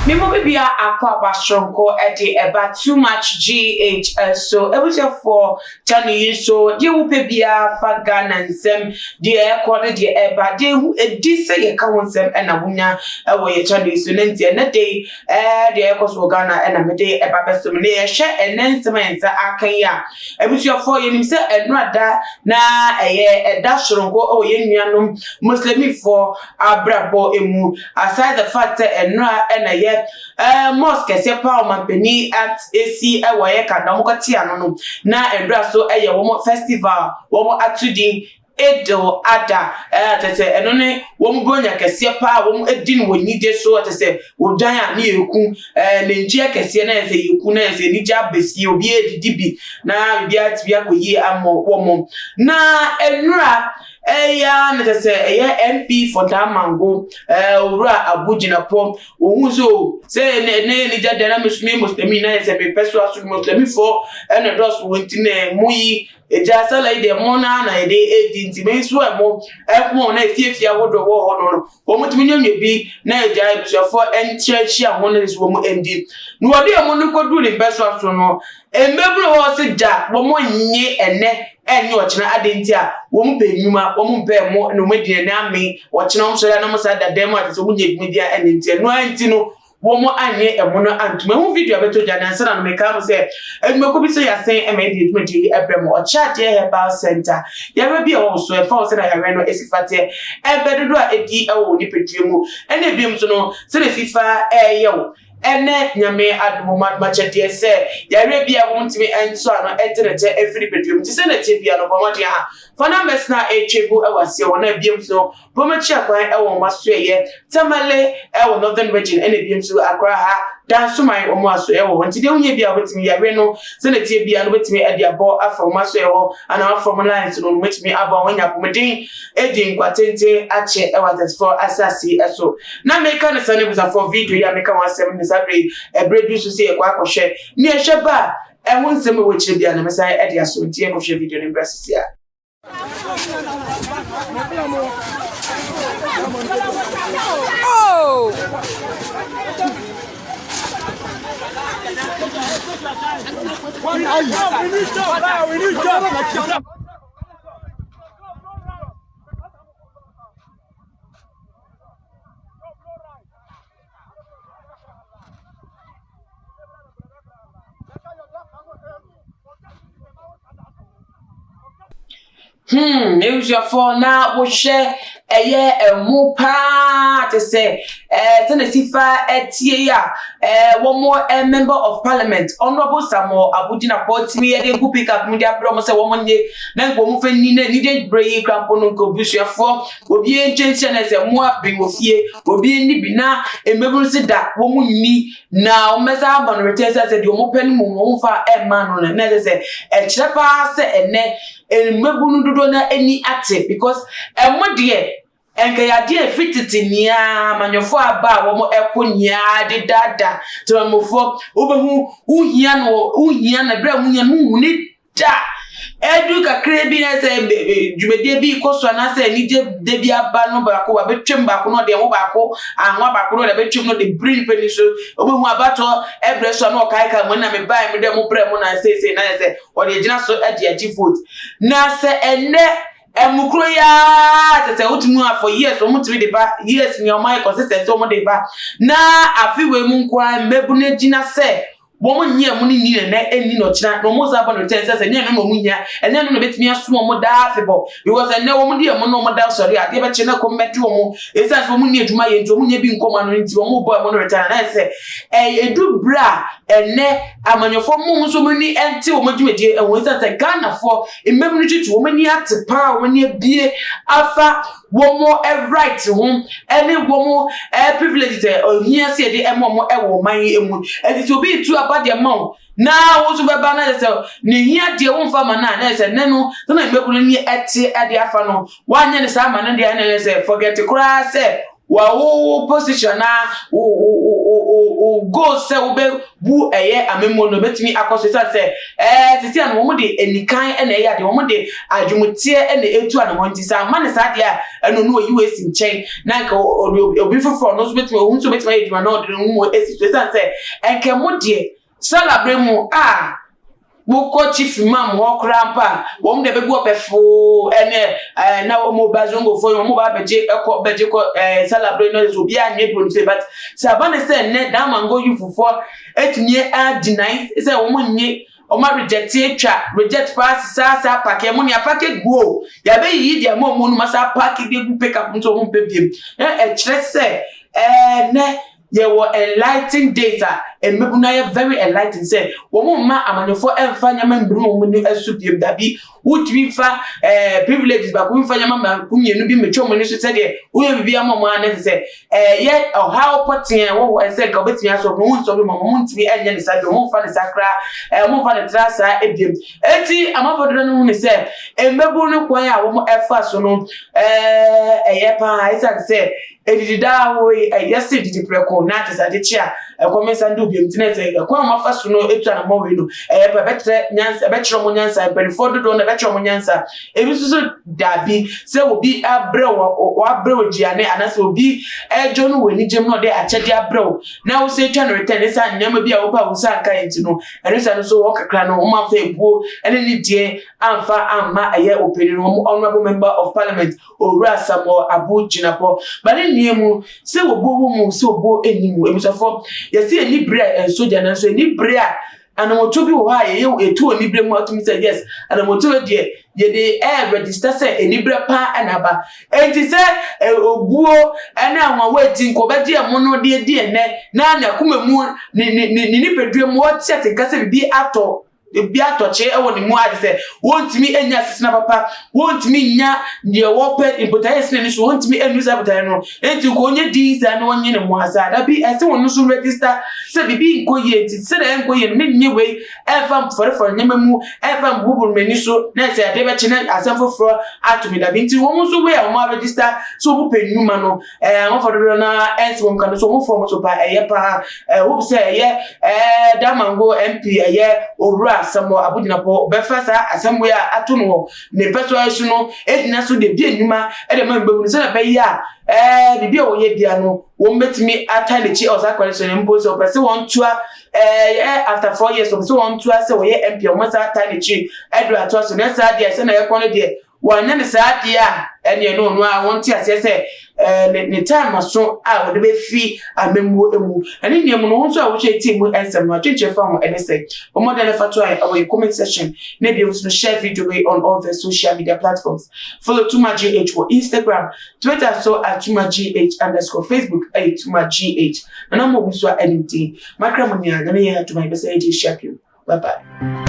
Memo bibia akɔ aba soronko de ɛba Too Much GH so. Abusuafoɔ, channel yi so deɛ wopɛ biara fa Ghana nsɛm, deɛ ɛkɔ ne deɛ ɛba, deɛ ehu edi sɛ yɛka ho nsɛm ɛna wonya ɛwɔ yɛ channel yi so. Ne nti ɛnɛ de yi deɛ ɛkɔ so wɔ Ghana ɛna mede ɛba bɛsom ne yɛhwɛ ɛnɛ nsɛm a yɛn nsa aka yi a, abusuafoɔ, yɛnim sɛ ɛnora da na ɛyɛ ɛda soronko ɛwɔ yɛn nuanom Muslimifoɔ abrabɔ emu. Aside the fact sɛ ɛnora ɛna yɛ mosque kɛseɛ paa ɔmampanin at esi ɛwɔ yɛ Kanda wɔn kɔte ano no, na ɛnora so ɛyɛ wɔn festival wɔn ato din Eid Adha. Kyerɛ sɛ ɛno ne wɔn bronya kɛseɛ paa wɔn adi no wɔ anigye so. Kyerɛ sɛ odwan a ne yɛku nantwie kɛseɛ na yɛ sɛ yɛku na yɛ sɛ anigye aba fie, obi adidi bi na biribiara tumi akɔ yie ama wɔn. Na ɛnora ɛyɛ na kyerɛ sɛ ɛyɛ MP for Damango, Owura Abu Jinapor, ohun so sɛ ne ne anigye da na mesumi Muslimi na yɛ sɛ mepɛ so aso Muslimifoɔ ɛna dɔɔso wɔn ti na mu yi egya sala yi deɛ mo na yɛde edi, nti me nso ɛmo ɛko na efiefie ahodoɔ wɔ hɔ no, wɔn tumi nyɛ bi na egya abusuafoɔ nkyerɛkyerɛ ho na nso wɔn ndi na wɔde ɛmo no kɔduru ne mpɛsoa so no, mmabunu hɔ sɛ gya wɔn nye ɛnɛ ɛnyɛ ɔkyena ade nti a wɔn pɛ nnwuma, wɔn mpɛ ɛmo na wɔn adi ɛnɛ ame ɔkyena wɔn sɔrɔ na wɔn sa dada mu ate sɛ wɔn nyɛ adwuma bi a ɛne nti ɛno nti no wɔn anyɛ ɛmo no antoma. Ɛho video abɛtɔ gya nansa na meka mo sɛ adwumakuo bi sɛ yɛasɛn ɛma yɛde adwumadie yi ɛbrɛ mo. Ɔkyɛ Adeɛ Herbal Center, yɛrɛ bi a ɛwɔ so ɛfa wo sɛ na yɛrɛ no esi fateɛ ɛbɛ dodo a ɛdi ɛwɔ wɔ nipadua mu, ɛna ebiem so no sɛdeɛ fifa ɛɛyɛ wo. Ɛnɛ Nyame adom adomakyɛdeɛ sɛ yɛrɛ bi a wɔntumi nso ano ɛnte ne kyɛ ɛfiri nipadua mu te sɛ ne te bia no, bɔ mmɔden a fa numbers na ɛtwa gu ɛwɔ aseɛ wɔ na ebiem so bɔmɛkyi akwan ɛwɔ wɔn aso ɛyɛ Tamale ɛwɔ Northern Region, ɛna ebiem so Accra ha Dansoman wɔn aso ɛwɔ hɔ. Nti deɛ wonyɛ bi a wobɛtumi yare no sɛ ne tie bia no, wobɛtumi ɛde abɔ afa wɔn aso ɛhɔ anaa afa wɔn lines no, wobɛtumi abɔ wɔn anya apɔmuden edi nkwa tenten akyɛ ɛwɔ atɛsefoɔ asase ɛso. Na meka ne sa ne busafoɔ, video yi a meka wɔn asɛm ne saa bere ɛberɛ du so sɛ yɛkɔ akɔhwɛ ne ɛhwɛ ba a ɛho nsɛm ɛwɔ akyire bia na mesan ɛde aso. Nti yɛkɔhwɛ video no mbrɛ sisi a. Oh! We need job. We need job. Ebusuafoɔ, na wohwɛ ɛyɛ ɛmo paa te sɛ sɛnɛ sifa ɛtie yi a wɔn Member of Parliament, Honourable Samuel Abu Jinapor, tumi yɛde gu pick up mu de abrɛ wɔn sɛ wɔn nye na nka wɔn fɛ ni na anigye brɛ yi krampo no nka obusuafoɔ obi nkyɛnkyɛn na sɛ mo abɛn wɔ fie obi ni bi na mmabunu si da wɔn nni na wɔn bɛsa aba no rekyɛn sɛ deɛ wɔn pɛ no mu wɔn fa ɛmma no na ɛsɛ sɛ ɛkyerɛ paa sɛ ɛnɛ mmabunu dodoɔ na ani ate, because ɛmo deɛ nka yadeɛ efi tete nia amanyɔfoɔ aba a wɔn ɛkɔ nyinaa de daadaa temamufoɔ. Wobɛhu wohia no, wohia no ebere a wohia no wohu ne da edu kakra bi na sɛ dwumadie bi kɔ so anaasɛ anigye de bi aba no, baako wabɛtwam baako na ɔde ɛho baako ahoa baako na ɔde abɛtwam na ɔde biri nipa ni so. Wobɛhu abatɔ ɛbrɛ so a na ɔkaekae mo na mebae me dɛ mo brɛ mo na seesei na yɛ sɛ ɔde gyina so ɛde agye vote. Na sɛ ɛnɛ ɛmukuro yi ara tete wotumi a for years wɔn tumi de ba, years nea wɔn ayɛ consistent sɛ wɔn de ba, na afi wei mu nko ara mmabunu gyina sɛ wɔn nyɛ mu ne ni nɛnɛ ɛni na ɔkyena na wɔn san bɔ no return sɛ nyɛ no na wɔn hia, ɛnyɛ no na ebetumi aso wɔn daa afebɔ, because ɛnɛ wɔn de ɛmo na wɔn da sɔre adeɛ bɛkyɛ na kɔm bɛte wɔn esan sɛ wɔn ni adwuma yɛ nti wɔn nyɛ bi nkɔma no nti wɔn bɔ ɛmo no return. Na sɛ ɛyɛ edu bere a ɛnɛ amanyɔfoɔ mu nso wɔn ani ɛnte wɔn dwumadie ɛho, esan sɛ Ghanafoɔ mmabunu tutu wɔn ani ate paa, wɔn ani abie afa wɔn right ho ɛne wɔn privilege sɛ ohia sɛ yɛde ɛma wɔn ɛwɔ ɔman yi mu. Ɛti sɛ obi tu aba deɛ ma wo na wo nso bɛba na sɛ ne hia deɛ wɔmfa ma no a, na sɛ ne no sɛ na mmabunu ni ɛte ɛde afa no wanyɛ ne saa ama no deɛ, ɛna sɛ forget koraa sɛ Wa wo position na wo wo wo wo wo goal sɛ wobɛbu ɛyɛ amemmuo no bɛtumi akɔ so, ɛsiane sɛ sisi ano wɔn de anikan ɛna ɛyɛ adeɛ, wɔn de adwumuteɛ ɛna etu anamɔ. Nti sɛ ama ne saa deɛ a, ɛno no oyi wo esi nkyɛn na nka ɔde obi foforɔ no nso bɛtumi ohun nso bɛtumi ayɛ adwuma na ɔde ne ho esi so, ɛsiane sɛ nkɛmo deɛ salabere mu a wokɔ Chief Imam hɔ koraa mpa a, wɔn de bɛgu ɔpɛfoo ɛne na wɔn ba zongofoɔ yi, wɔn ba abɛgye ɛkɔ bɛgye kɔ salabere no so, obiara nyɛ bi wɔn sɛ. But sɛ aba ne sɛ nnɛ Damongo youthfoɔ etumi adeny sɛ wɔn nye, wɔn areject, atwa reject paa saa saa pack ɛmo ne apack gu o, yabɛyiyi deɛ ɛmo ɔmo no ma saa pack de gu pick up nso wɔn mpɛ biem, na ɛkyerɛ sɛ nɛ yɛwɔ enlightened days a mmabunu ayɛ very enlightened sɛ wɔn mma amanyɔfoɔ ɛmfa nneɛma mbiri wɔn ani ɛso biem. Dabi, wotumi fa privileges baako bi fa nneɛma baako mmienu bi mmetwa wɔn ani so sɛdeɛ woyɛ biribi ama wɔn a, ne sɛ ɛyɛ ɔhaw pɔtee wɔ hɔ ɛsɛ nka wɔbɛtumi asɔ no, wɔn nsɔ bi ma wɔn ntumi ɛnyɛ ne sa bi, wɔn mfa ne sa koraa, wɔn mfa ne tra saa ebiem. Eti amanfoɔ dodoɔ no ho ne sɛ mmabunu no kwan a wɔn ɛfa so no ɛyɛ paa, ɛsiane sɛ edidi daa hɔ yi ɛyɛ sɛ edidi prɛko na ate sɛ ade kye a ɛkɔm nsa de obiam. Ntina sɛ ɛkwan a wɔafa so no etu anamɔ wei no ɛyɛ pɛ, ɛbɛkyerɛ nyansa, ɛbɛkyerɛ wɔn nyansa. Mpanimfoɔ dodoɔ no ɛbɛkyerɛ wɔn nyansa. Ebi nso so daabi, sɛ obi abrɛ wɔ wabrɛ wɔ aduane anaasɛ obi ɛdwo no wɔ anigye mu na ɔde akyɛdeɛ abrɛ wo na wosɛ atwa no return ne saa nneɛma bi a wopɛ a wosa nka yi. Nti no ɛno sa no so wɔ kakra no, wɔn amfa ebuo ɛne ne deɛ amfa amma ɛyɛ opanin no, wɔn Honourable Member of Parliament, Owura Samuel Abu Jinapor. Ba ne nua mu sɛ obuo wɔ mu, sɛ obuo nni mu, ebusuafoɔ, yɛsi ani bere a nso gya, nanso ani bere a anamoto bi wɔ hɔ a yɛyɛ etu wɔ nibere mu atumi sɛ yes, anamoto deɛ yɛde register sɛ anibere paa ɛna aba. Enti sɛ obuo ɛne ahoahoa eti nka ɔbɛgye ɛmo no de edi ɛnɛ na n'akoma mu ne ne ne ne nipadua mu ɔte atenka sɛ biribi atɔ, ebi atɔkye wɔ ne mu ade sɛ wɔntumi nya asesena papa, wɔntumi nya deɛ wɔpɛ mpotaeɛ sene ne so, wɔntumi anu saa botaeɛ no. Nti nka ɔnyɛ din saa na ɔnyɛ ne mu asa dabi, ɛsɛ wɔn nso register sɛ biribi nkɔ yie. Nti sɛdeɛ ɛnkɔ yie no, menyɛ wei ɛmfa mfɔrefɔre nneɛma mu, ɛmfa mbuburu m'ani so na sɛ adeɛ bɛkye na asɛm foforɔ ato me. Dabi, nti wɔn nso wei a wɔn aregister sɛ wɔn pɛ nnwuma no, amafo dodoɔ na ɛnsi wɔn ka no so, wɔn fɔm so pa ɛyɛ paa. Hope sɛ ɛyɛ Damongo MP, ɛyɛ Owura Samuel Abu Jinapor, bɛfa saa asɛm wei a ato no wɔ ne pɛ so so no egyina so de bi nnwuma ɛde ma mbɛwu no, sɛdeɛ ɛbɛyɛ a biribi a wɔyɛ bia no, wɔn bɛtumi ata n'akyi ɛwɔ saa kwan so no. Mpo sɛ ɔpɛ sɛ wɔn toa after 4 years, ɔpɛ sɛ wɔn toa sɛ wɔyɛ MP a, wɔn saa ata n'akyi ɛde atoa so. Na saa deɛ sɛ na ɛkɔ no deɛ, wɔanyɛ ne saa adeɛ a, ɛneɛ no ɔno a wɔnte aseɛ sɛ ne time aso a wɔde bɛfi amammuo mu. Ɛne nea mu no, wɔn nso a wɔhwɛ team mu nsɛm no atwentwɛn fa ho ɛne sɛ wɔmmɔden no fa to a ɛwɔ yɛ comment section, na ebi nso no share video wei on all the social media platforms. Follow Tuma GH wɔ Instagram, Twitter so at Tuma GH_, Facebook ɛyɛ Tuma GH. Na na mo obi so a ɛne din makra mu nea na meyɛ adwuma yɛbɛsɛ yɛde ahyia bio. Bye bye.